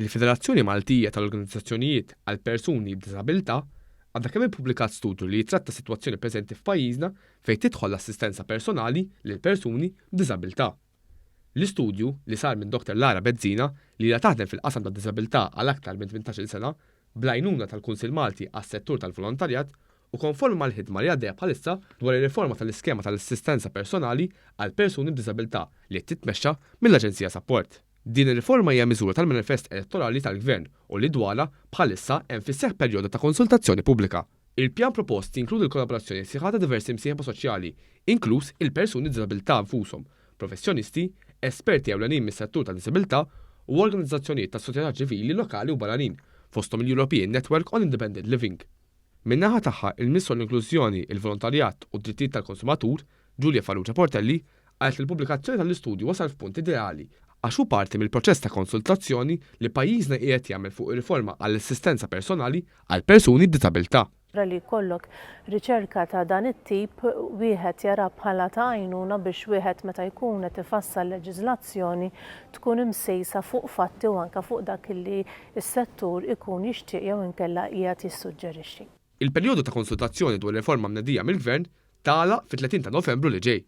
Il-Federazzjoni Maltija tal-Organizzazzjonijiet għal Persuni b'Diżabilità għadha kemm ippubblikat studju li jitratta s-sitwazzjoni preżenti f'pajjiżna fejn tidħol l-assistenza personali lil persuni b'diżabilità. L-istudju, li sar minn Dr Lara Bezzina, li ilha taħdem fil-qasam tad-diżabilità għal aktar minn 18-il sena, bl-għajnuna tal-Kunsill Malti għas-Settur tal-Volontarjat u konformi mal-ħidma li għaddejja bħalissa dwar ir-riforma tal-iskema tal-assistenza personali għal persuni b'diżabilità li qed titmexxa mill-Aġenzija Sapport. Din ir-riforma hija miżura tal-manifest elettorali tal-Gvern u li dwarha bħalissa hemm fis-seħħ perjodu ta' konsultazzjoni pubblika. Il-pjan propost jinkludi l-kollaborazzjoni sħiħa ta' diversi msieħba soċjali, inkluż il-persuni b'diżabilità nfushom, professjonisti, esperti ewlenin mis-settur tad-diżabilità u organizzazzjonijiet tas-soċjetà ċivili lokali u barranin, fosthom il-European Network on Independent Living. Min-naħa tagħha, il-Ministru għall-Inklużjoni, il-Volontarjat u d-Drittijiet tal-Konsumatur, Julia Farrugia Portelli, qalet li l-pubblikazzjoni tal-istudju wasal f'punt ideali għax hu parti mill-proċess ta' konsultazzjoni li pajjiżna qiegħed jagħmel fuq ir-riforma għall-assistenza personali għal persuni b'diżabilità. Wara li jkollok riċerka ta' dan it-tip, wieħed jara bħala ta' għajnuna biex wieħed meta jkun qed ifassal leġiżlazzjoni tkun imsejsa fuq fatti u anke fuq dak li s-settur ikun jixtieq jew inkella qiegħed jissuġġerixxi. Il-perjodu ta' konsultazzjoni dwar ir-riforma mnedija mill-Gvern tagħlaq fit-30 ta' Novembru li ġej.